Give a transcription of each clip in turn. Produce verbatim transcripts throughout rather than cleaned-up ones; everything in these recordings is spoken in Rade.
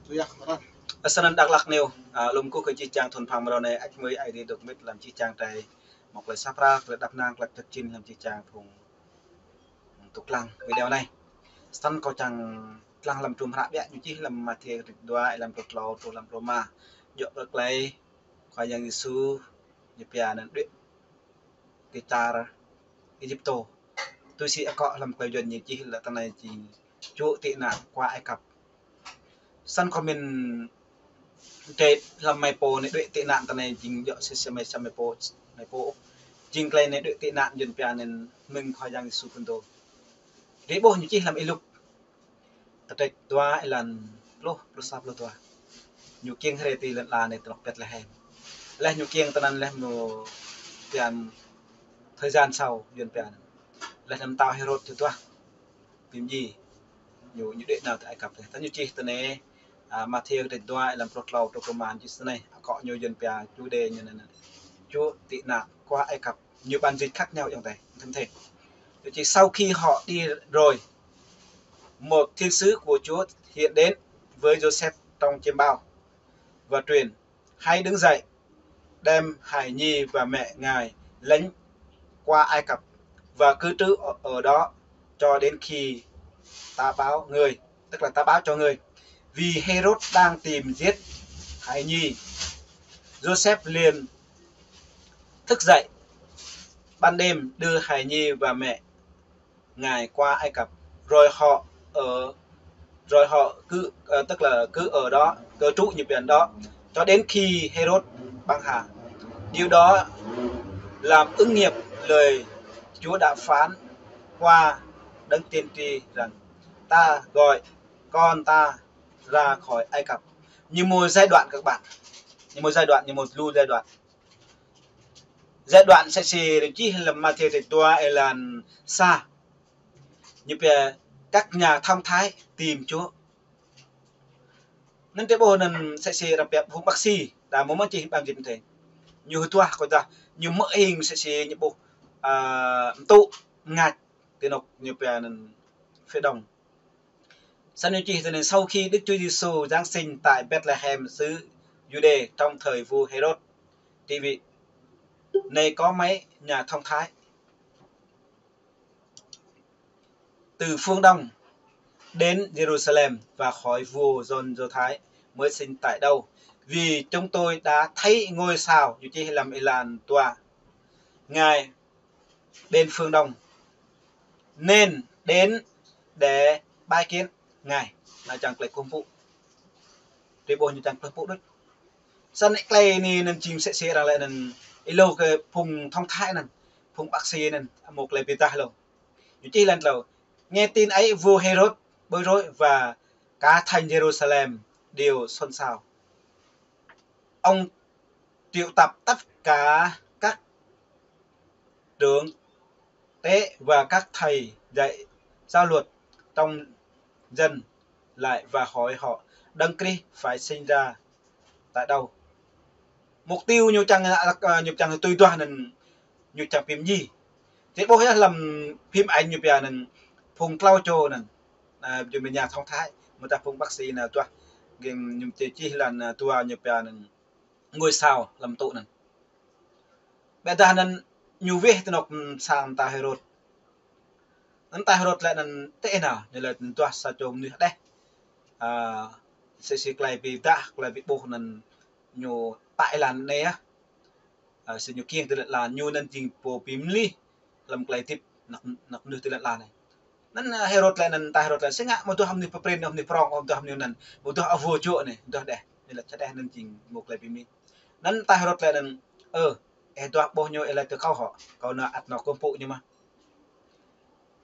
Snăn Dak Lak News, a, lŏ kkuh kơ jih jang thŭn phang mrâo anei, ăt mơ̆ng ai dih dôk mĭt hlăm jih jang drei mâo klei sap ra, klei đăp năng, klei kčŭt čĭn hlăm jih jang phung tŭ dlăng video anei. Snăn kâo čiăng dlăng hlăm hdruôm hră ƀiă ñu čih hlăm Mathiơ kdrêč dua, hlăm tlâo, truh hlăm tlâo êma. Djŏ kơ klei Khua Yang Yêsu ñu pia anăn đuĕ ti čar Êjiptô. Tui si akŏ hlăm klei Yuăn ñu čih leh tinei jing čuă tị nạn qua Ai Cập. Snăn kâo mĭn drei hlăm mei pô anei đuĕ tị nạn tinei jing djŏ si si mei sa mei pô, mei pô. Jing klei anei đuĕ tị nạn Yuăn pia anăn mơ̆ng Khua Yang Yêsu Krist. Drei ƀuh ñu čih hlăm Y-Luk kdrêč dua êlan pluh, pluh sa, pluh dua. Ñu kkiêng hriê ti lăn ala anei ti anôk Bethlehem. Leh ñu kkiêng tinăn leh ñu tian thời gian sau Yuăn pia anăn. Leh anăn mtao Hêrôt ñu duah bi mdjiê. Ñu, ñu đuĕ nao ti Ai Cập leh. Tơ ñu čih tinei, a, Mathiơ kdrêč dua êlan pluh tlâo truh pluh êma čih tinei. Akŏ ñu Yuăn pia chủ đề ñu anăn, anăn čuă tị nạn qua Ai Cập. Nhiều bản dịch khác nhau trong đây. Thêm thêm. Thì chỉ sau khi họ đi rồi, một thiên sứ của Chúa hiện đến với Joseph trong chiêm bao và truyền: "Hãy đứng dậy, đem hài nhi và mẹ ngài lánh qua Ai Cập và cư trú ở, ở đó cho đến khi ta báo người, tức là ta báo cho người, vì Hêrôd đang tìm giết hài nhi." Joseph liền thức dậy ban đêm, đưa hài nhi và mẹ ngài qua Ai Cập, rồi họ ở, rồi họ cứ, ờ, tức là cứ ở đó, cư trú như biển đó, cho đến khi Hêrôd băng hà. Điều đó làm ứng nghiệm lời Chúa đã phán qua đấng tiên tri rằng: "Ta gọi con ta ra khỏi Ai Cập." Ñu mâo giai đoạn các bạn. Ñu mâo giai đoạn, ñu mâo lu giai đoạn. Giai đoạn msĕ si čih hlăm Mathiơ kdrêč dua êlan sa. Ñu pia các nhà thông thái tìm Chúa. Anăn drei ƀuh anăn msĕ si arăng pia phung bác sĩ, đa mâo mơh čih ƀăng jĭt mthê. Ñu duah kơ dah, ñu mơ̆ng msĕ si ñu ƀuh, a, mtŭ mngač ti anôk ñu pia anăn phía đông. Snăn ñu čih tinei: Sau khi Đức Chúa Giêsu giáng sinh tại Bethlehem xứ Juđê trong thời vua Hêrôd trị vì, này có mấy nhà thông thái từ phương Đông đến Jerusalem và hỏi vua John Do Thái mới sinh tại đâu, vì chúng tôi đã thấy ngôi sao, ñu čih hlăm êlan dua, ngài đến phương Đông, nên đến để bái kiến ngài. Anăn čiăng klei kkuh mpŭ. Drei ƀuh ñu čiăng kkuh mpŭ đuč. Snăn klei anei anăn jing msĕ si arăng lač anăn êlâo kơ phung thông thái anăn, phung bác sĩ anăn, mâo klei bi êdah êlâo. Ñu čih êlan tlâo: Nghe tin ấy, vua Hêrôd bối rối và cả thành Jerusalem đều xôn xao. Ông triệu tập tất cả các trưởng tế và các thầy dạy giáo luật trong dân lại và hỏi họ: Đấng Christ phải sinh ra tại đâu? Mục tiêu ñu čiăng, a, ñu čiăng tui duah anăn ñu čiăng bi mdjiê. Drei ƀuh yơh hlăm phim ảnh ñu pia anăn phung tlâo čô anăn, a, ñu pia nhà thông thái, mơ̆ng ta phung bác sĩ anăn duah, gĭng ñu čih êlan, a, dua ñu pia anăn ngôi sao hlăm mtŭ anăn. Ƀiădah anăn ñu weh ti anôk, mm, sang mtao Hêrôt. Anăn mtao Hêrôt leh anăn ti anăn ñu leh duah sa čô mnuih hđeh. A, msĕ si klei bi êdah, klei bi ƀuh anăn ñu pă êlan anei yơh. A, si ñu kkiêng ti lăn ala, ñu anăn jing pô bi mlih hlăm klei hdĭp anak, anak mnuih ti lăn ala anei. Anăn, a, Hêrôt leh anăn, mtao Hêrôt leh anăn, si ngă amâo duah mnuih pơprĭn, mnuih prŏng, amâo duah mnuih anăn, amâo duah awơ čô anei, duah hđeh. Ñu lač hđeh anăn jing mâo klei bi mlih. Anăn mtao Hêrôt leh anăn, ơ, ih duah ƀuh ñu ih lač kơ kâo hŏ, kâo nao ăt nao kkuh mpŭ ñu mơh.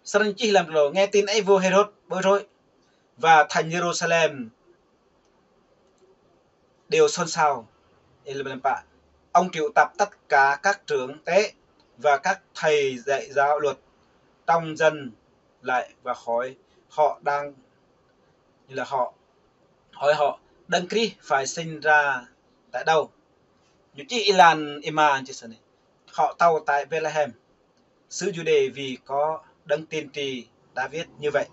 Snăn čih hlăm tlâo: Nghe tin ấy, vua Hêrôt bối rối và thành Jerusalem đều xôn xao. Ê, lăm pă. Ông triệu tập tất cả các trưởng tế và các thầy dạy giáo luật trong dân lại và hỏi họ đang, như là họ, hỏi họ: Đấng Christ phải sinh ra tại đâu? Ñu čih êlan êma čih snei: Họ tâu tại Bethlehem xứ Juđê, vì có đấng tiên tri đã viết như vậy.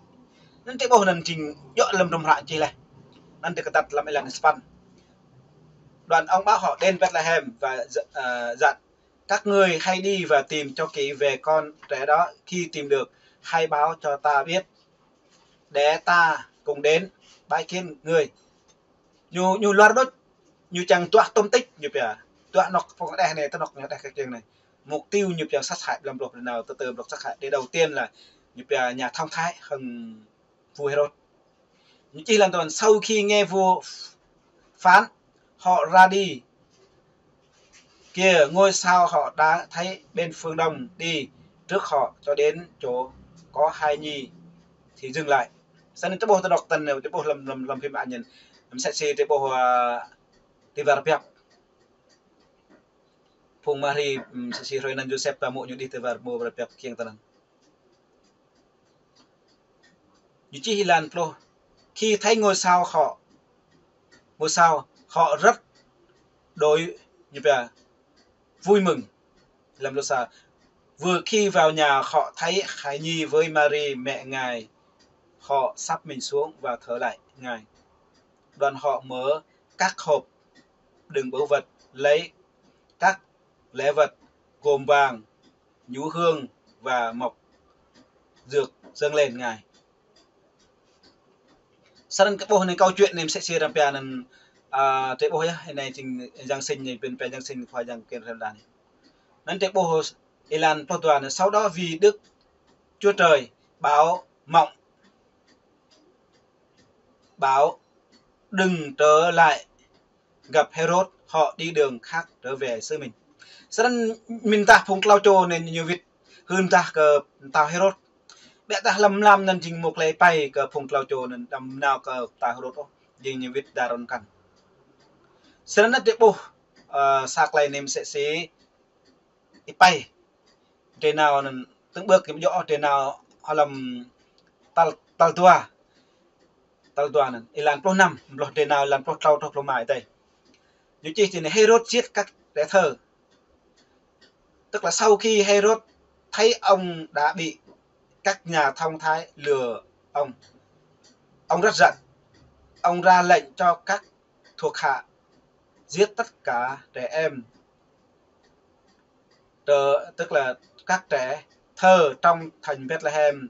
Anăn drei ƀuh anăn jing djŏ hlăm hdruôm hră čih leh. Anăn drei ktăt hlăm êlan sa păn. Đoạn ông bảo họ đến Bethlehem và dặ-, à, dặn: Các ngươi hãy đi và tìm cho kỹ về con trẻ đó. Khi tìm được, hãy báo cho ta biết, để ta cùng đến bái kiến ngươi. Ñu, ñu luar đuč, ñu čiăng duah tum tĭk, ñu pia. Duah anôk phung đeh anei, tơ anôk ñu đeh kơ kiêng anei. Mục tiêu ñu pia sát hại hlăm pluh nanao, tơ tơ blŏk sát hại. Điều đầu tiên là ñu pia nhà thông thái hŏng vua Hêrôt. Ñu čih hlăm tuan: Sau khi nghe vua phán, họ ra đi. Kìa, ngôi sao họ đã thấy bên phương đông đi trước họ cho đến chỗ có hài nhi thì dừng lại. Snăn drei ƀuh tơ anôk tăn, drei ƀuh hlăm, hlăm, hlăm phim ảnh anăn. Msĕ si drei ƀuh, à, ti war biăp. Phung Mari, msĕ si hruê anăn Yôsep ta mô̆ ñu đih ti war, mâo war biăp kiêng tơ anăn. Ñu čih êlan pluh: Khi thấy ngôi sao họ, ngôi sao họ rất đổi, ñu pia, vui mừng. Hlăm pluh sa: Vừa khi vào nhà, họ thấy hài nhi với Mari mẹ ngài. Họ sắp mình xuống và thờ lại ngài. Đoạn họ mở các hộp đựng báu vật, lấy các lễ vật gồm vàng, nhũ hương và mộc dược dâng lên ngài. Snăn drei ƀuh anei câu chuyện anei msĕ si arăng pia anăn, à, drei ƀuh yơh, anei jing Giáng sinh anei, bên pia Giáng sinh Khua Yang kiăng hrăm đa anei. Anăn drei ƀuh êlan pluh dua anei: Sau đó vì Đức Chúa Trời bảo mộng, bảo đừng trở lại gặp Hêrôd, họ đi đường khác trở về xứ mình. Snăn mĭn tah phung tlâo čô anăn ñu wĭt hưn tah kơ mtao Hêrôd. Ƀiădah hlăm mlam anăn jing mâo klei êpei kơ phung tlâo čô anăn, đăm nao kơ mtao Hêrôd ôh, jing ñu wĭt dar ôn kăn. Snăn drei ƀuh, ơ, sa klei anei msĕ si êpei. Drei nao anăn, tơ̆ng ƀơ̆k ñu djŏ, drei nao hlăm tal, tal dua. Tal dua anăn, êlan pluh năm, mlŏh drei nao êlan pluh tlâo truh pluh êma adei. Ñu čih ti anei: Hêrôd giết các trẻ thơ. Tức là sau khi Hêrôd thấy ông đã bị các nhà thông thái lừa ông, ông rất giận. Ông ra lệnh cho các thuộc hạ giết tất cả trẻ em, tơ-, tức là các trẻ thơ trong thành Bethlehem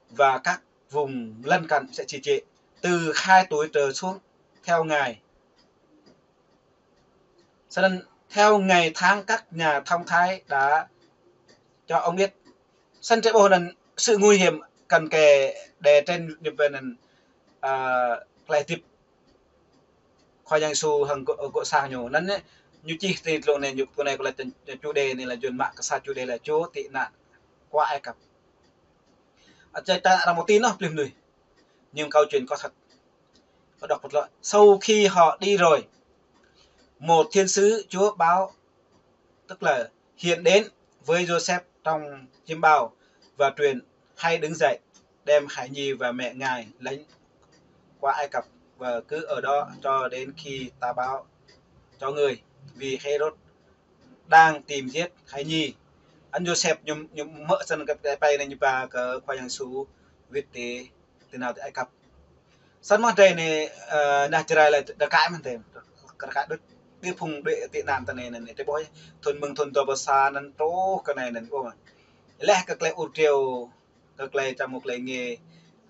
và các vùng lân cận sẽ chỉ trệ từ hai tuổi trở xuống theo ngày. Cho nên theo ngày tháng các nhà thông thái đã cho ông biết. Snăn drei ƀuh anăn sự nguy hiểm cận kề đè trên, ñu pia anăn, à, klei hdĭp Khua Yang Yêsu hŏng gŏ, gŏ sang ñu. Anăn ñu čih ti tlŏng anei, ñu, tlŏng anei kâo lač, chủ đề anei là Yuăn mă kơ sa chủ đề là Chúa tị nạn qua Ai Cập. Ăt ča ta arăng mâo tin ôh plih mnuih. Nhưng câu chuyện có thật. Kâo đọc một lượt. Sau khi họ đi rồi, một thiên sứ Chúa báo, tức là hiện đến với Joseph trong chiêm bao và truyền: Hãy đứng dậy, đem hài nhi và mẹ ngài lánh qua Ai Cập và cứ ở đó cho đến khi ta báo cho người, vì Hêrôd đang tìm giết hài nhi. Anăn Yôsep ñu, ñu mơ̆ snăn kơ êpei anei ñu ba kơ Khua Yang Yêsu wĭt ti, ti nao ti Ai Cập. Snăn mơh drei anei, ơ, nah Jrai lĕ dôk kơ mơh drei. Kơ dôk đuč. Bi phung đuĕ tị nạn ti anei anăn drei ƀuh. Thŭn mơ̆ng thŭn dua êbâo sa anăn truh kơ anei anăn ƀuh mơh. Leh kơ klei ur triu, kơ klei čang mâo klei ngê,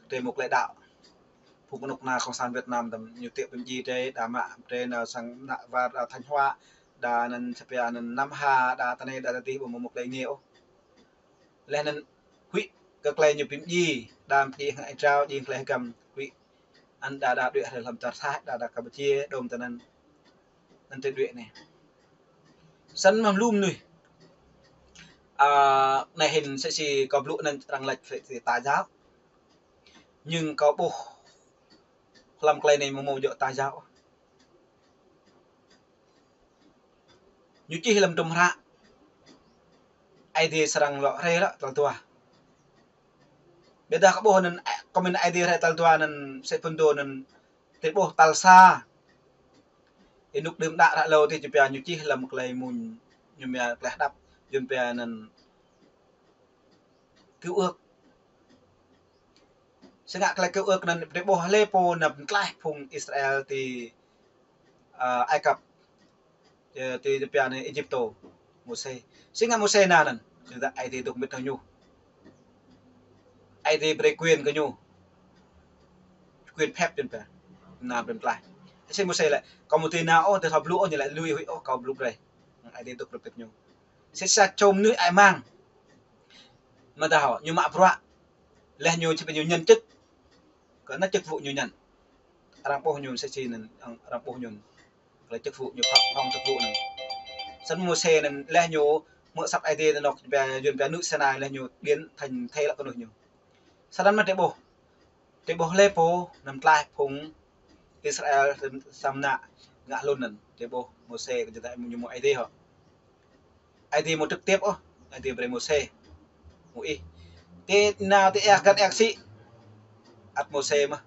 drei mâo klei đăo. Phung knŭk kna cộng sản Việt Nam tăm ñu tiŏ bi mdjiê drei, đa mă drei nao sang nao war, đa Thanh Hóa, đa anăn sa pia anăn Nam Hà, đa ti anei, đa ti dih, ƀu mâo mâo klei ngê ôh. Leh anăn huĭ kơ klei ñu bi mdjiê, đa mdjiê hŏng êa drao, djiê hŏng klei hgăm, huĭ. Anăn đa đa đuĕ hriê hlăm čar Thái, đa đa Campuchia, đŭm ti anăn. Anăn drei đuĕ anei. Snăn mơh lu mnuih. À, anei hĭn msĕ si kâo blŭ anăn arăng lač phải tà giáo. Nhưng kâo ƀuh hlăm klei anei mâo mâo djŏ tà giáo. Ñu čih hlăm hdruôm hră Aê Diê srăng lŏ hriê lŏ tal dua. Ƀiădah kâo ƀuh anăn, ơ, kâo mĭn Aê Diê hriê tal dua anăn msĕ phŭn dô anăn drei ƀuh tal sa. Ênuk đưm đă hră êlâo dih ñu pia ñu čih hlăm klei mmuñ ñu mia klei hđăp, Yuăn pia anăn Cựu Ước. Si ngă klei kơ ước anăn drei ƀuh hlei pô nao mtlaih phung Israel ti, ơ, Ai Cập, ơ, ti pia anei Êjiptô. Môsê. Si ngă Môsê nao anăn? Tơdah Aê Diê dôk mbĭt hŏng ñu. Aê Diê brei quyền kơ ñu. Quyền phép jing pia. Nao brei mtlaih. Si Môsê lač, kâo amâo dưi nao ôh, tơdah blŭ ôh, ñu lač lui huĭ ôh, kâo blŭ brei. Aê Diê dôk mbĭt ñu. Sĭt sa čô mnuih hơăi mang. Amâodah ñu mă bruă. Leh ñu čih ñu nhận chức. Kơ anăn chức vụ ñu nhận. Arăng ƀuh ñu msĕ si anăn, arăng ƀuh ñu. Klei chức vụ ñu phŏng, phŏng chức vụ anăn. Snăn Môsê anăn leh ñu hmư̆ asăp Aê Diê ti anôk pia, yuôn pia ênuk Sinai leh ñu biến thành thây leh knuih ñu. Snăn mơh drei ƀuh. Drei ƀuh hlei pô nao mtlaih phung Israel sa mnă ngă hlŭn anăn. Drei ƀuh Môsê kơ jơdah ñu mâo Aê Diê hŏ. Aê Diê amâo trực tiếp ôh, Aê Diê brei Môsê. Mâo ih. Ti nao ti êa găn êa ksĭ. Ăt Môsê mơh.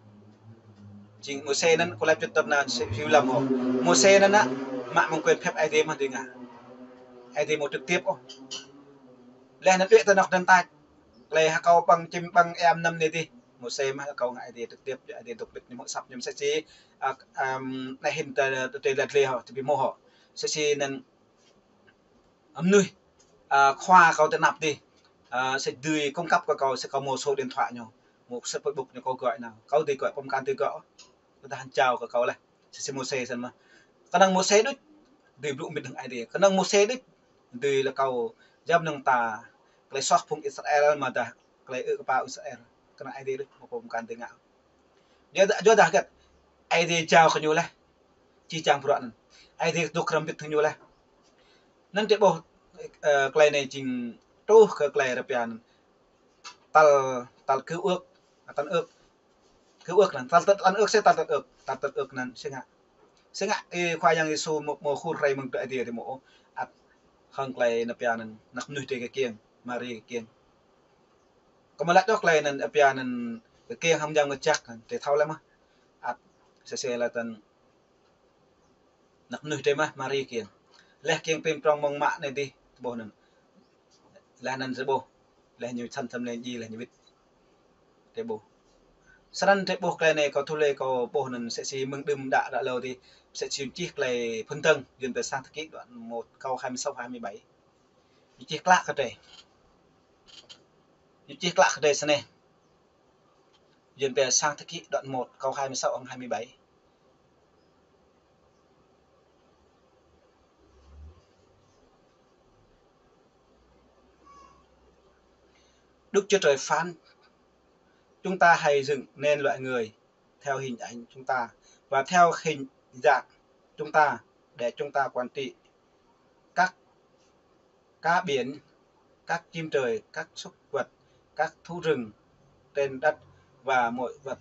Jing Môsê anăn kâo lač čŭt tơdah anăn si hiu lăm hŏ. Môsê anăn nă, mă mơ̆ng quyền phép Aê Diê mơh dưi ngă. Aê Diê amâo trực tiếp ôh. Leh anăn đuĕ ti anôk anăn tač. Klei akâo ƀăng čĭm ƀăng êa mnăm anei dih. Môsê mơh akâo ngă Aê Diê trực tiếp, Aê Diê dôk mbĭt ñu mơ̆ng asăp ñu msĕ si, ơ, ơ, anei hĭn ta, ta, ta, ta, ta, hŏ, ta bi mâo hŏ. Msĕ si anăn mnuih, ơ, khua kâo ti anăp dih, ơ, sĭt dưi cung cấp kơ kâo, sĭt kâo mâo số điện thoại ñu, mâo số Facebook ñu kâo gọi nao. Kâo dưi gọi, pô mkăn dưi gọi. Tơdah jao kơ kâo leh. Msĕ si Môsê snăn mơh. Knŏng Môsê đuč, dưi blŭ mbĭt hŏng Aê Diê. Knŏng Môsê đuč, dưi lač kâo jao mnơ̆ng mta, klei soh phung Israel amâodah klei ư̆ kpă Israel. Knŏng Aê Diê đuč, mâo pô mkăn dưi ngă. Djŏ dah, djŏ dah găt, Aê Diê jao kơ ñu leh. Čih čang bruă anăn. Aê Diê dôk hrăm mbĭt hŏng ñu leh. Anăn drei ƀuh, ơ, klei anei jing truh kơ klei arăng pia anăn. Tal, tal cựu ước, tân ước. Cựu ước anăn, tal, tal, tân ước si tal, tal ước, tal, tal ước anăn si ngă. Si ngă, ơ, Khua Yang Yêsu mâo, mâo khur hriê mơ̆ng Aê Diê ti mâo, ăt hŏng klei anăn pia anăn, anak mnuih drei kkiêng, Mari kkiêng. Kâo amâo lač ôh klei anăn pia anăn kkiêng hŏng Yang Mngăt Jăk, drei thâo leh mơh. Ăt, msĕ si lač anăn anak mnuih drei mơh, Mari kkiêng. Leh kkiêng pĭn prŏng mơ̆ng mă anei dih, ƀuh anăn. Leh anăn drei ƀuh. Leh ñu săn săn leh djiê leh ñu wĭt. Drei ƀuh. Snăn drei ƀuh klei anei kâo thulei kâo ƀuh anăn msĕ si mơ̆ng đưm đă đă lâo dih. Msĕ si čih klei Phŭn Dơ̆ng, yuôn pia Sáng Thế Ký đoạn một câu hai mươi sáu hai mươi bảy. Ñu čih klă kơ drei. Ñu čih klă kơ drei snei. Yuôn pia Sáng Thế Ký đoạn một câu hai mươi sáu hŏng hai mươi bảy. Đức Chúa Trời phán, chúng ta hãy dựng nên loài người theo hình ảnh chúng ta và theo hình dạng chúng ta để chúng ta quản trị các cá biển, các chim trời, các súc vật, các thú rừng trên đất và mọi vật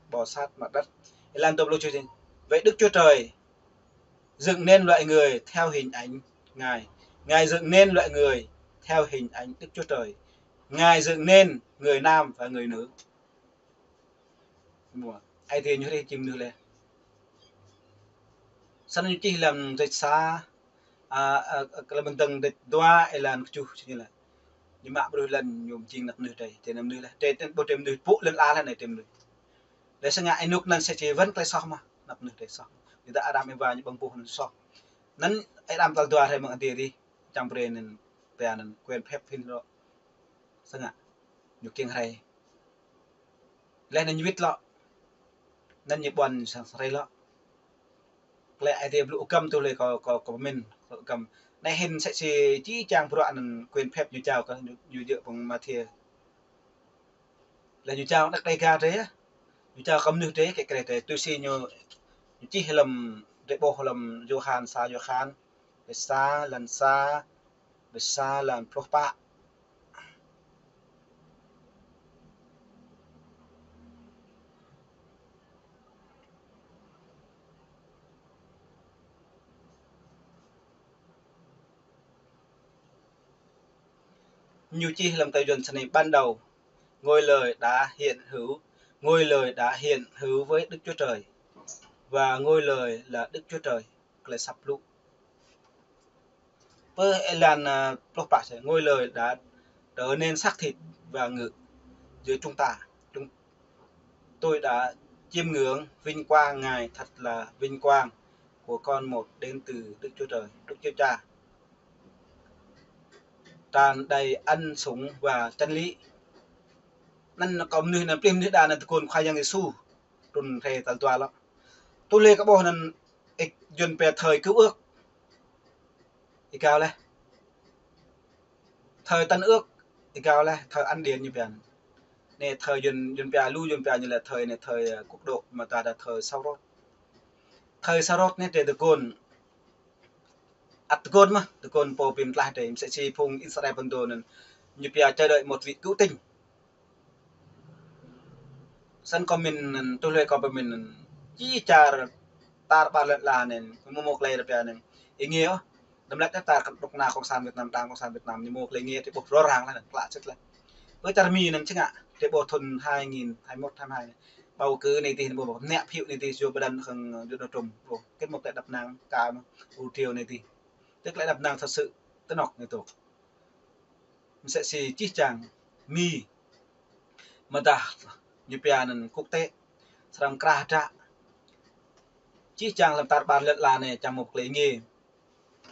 bò sát mặt đất. Êlan dua pluh, vậy Đức Chúa Trời dựng nên loài người theo hình ảnh Ngài. Ngài dựng nên loài người theo hình ảnh Đức Chúa Trời. Ngài dựng nên người nam và người nữ. Mâo, Aê Diê ñu hrih jing mnuih leh. Snăn ñu čih hlăm Dêč Sa, a, a, a, hlăm Phŭn Dơ̆ng Dêč Dua êlan kjuh čih ñu leh. Ñu mă bruih lăn ñu jing anak mnuih drei, drei anak mnuih leh. Drei, drei, ƀuh drei mnuih pŭ lăn ala leh anei drei mnuih. Leh si ngă ênuk anăn msĕ si wăn klei soh mơh, anak mnuih drei soh. Ƀiădah Ađam Êwa ñu ƀơ̆ng buh anăn soh. Anăn Ađam tal dua hriê mơ̆ng Aê Diê dih, čiăng brei anăn, pia anăn quyền phép hĭn lŏ. Si ngă ñu kkiêng hriê. Leh anăn ñu wĭt lŏ. Anăn ñu ƀuăn sang hriê lŏ. Klei Aê Diê blŭ hgăm tui hlue kâo, kâo, kâo mĭn, kâo hgăm. Anei hĭn msĕ si čih čiăng bruă anăn quyền phép ñu jao kơ ñu, ñu djŏ phung Mathiơ. Leh ñu jao anak Đêga drei yơh. Ñu jao kơ mnuih drei, kơ klei drei. Tui si ñu, ñu čih hlăm, drei ƀuh hlăm Yôhan, sa Yôhan. Dêč sa, êlan sa, dêč sa, êlan pluh pă. Ñu čih hlăm klei Yuăn snei: Ban đầu, Ngôi Lời đã hiện hữu, Ngôi Lời đã hiện hữu với Đức Chúa Trời, và Ngôi Lời là Đức Chúa Trời. Klei asăp blŭ. Pơ êlan, a, pluh pă, Ngôi Lời đã trở nên xác thịt và ngự giữa chúng ta. Chúng, Tôi đã chiêm ngưỡng vinh quang Ngài, thật là vinh quang của con một đến từ Đức Chúa Trời, Đức Chúa Cha. Tràn đầy ân sủng và chân lý. Anăn kâo mnuih anăn, plih mnuih đa anăn tơguôn Khua Yang Yêsu trŭn hriê tal dua lŏ. Tui lĕ kâo ƀuh anăn, ih Yuăn pia thời cựu ước. Êgao leh. Thời tân ước, êgao leh, thời ân điển ñu pia. Anei thời Yuăn, Yuăn pia lu, Yuăn pia ñu lĕ thời anei thời, ơ, quốc độ, amâodah thời Sarot. Thời Sarot anei drei tơguôn, ăt tơguôn mơh, tơguôn pô bi mtlaih drei, msĕ si phung Israel phŭn dô anăn, ñu pia chờ đợi một vị cứu tinh. Snăn kâo mĭn anăn, tui hluê kâo bi mĭn anăn, jih čar tar ƀar lăn ala anei, mâo mâo klei arăng pia anăn êngiê ôh. Đăm lač tar knŭk kna Cộng sản Việt Nam, Đảng Cộng sản Việt Nam, ñu mâo klei êngiê drei ƀuh rõ ràng leh anăn, klă sĭt leh. Ơ čar Mi anăn si ngă, drei ƀuh thŭn hai nghìn hai mươi mốt, hai mươi hai anei, bầu cử anei dih, ƀuh mniă phiếu anei dih, Joe Biden hŏng Donald Trump, ƀuh, kĭt mâo klei êđăp ênang ka mơh, ur driâo anei dih. Tơ klei êđăp ênang thật sự, ti anôk ñu dôk. Msĕ si jih jang Mi, amâodah ñu pia anăn quốc tế, srăng mkra hdră. Jih jang hlăm tar ƀar lăn ala anei čiăng mâo klei êngiê.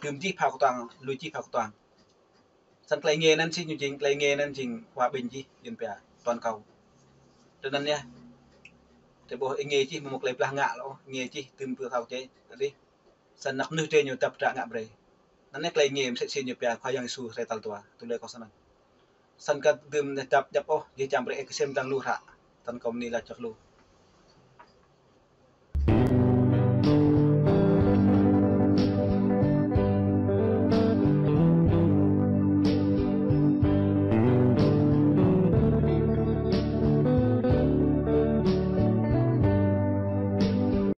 Dưm jih phao ktuang, lui jih phao ktuang. Snăn klei êngiê anăn si ñu jing, klei êngiê anăn jing hòa bình jih, Yuăn pia toàn cầu. Tui anăn yơh, drei ƀuh êngiê jih, mâo mâo klei blah ngă lŏ, êngiê jih dưm pơ thâo čê, dih. Snăn anak mnuih drei ñu dăp hdră ngă brei. Anăn klei êngiê msĕ si ñu pia Khua Yang Yêsu hriê tal dua, tui lĕ kâo snăn. Snăn kơ dưm dăp djăp ôh, jih jang brei ih ksiêm dlăng lu hră. Snăn kâo mni lač jăk lu.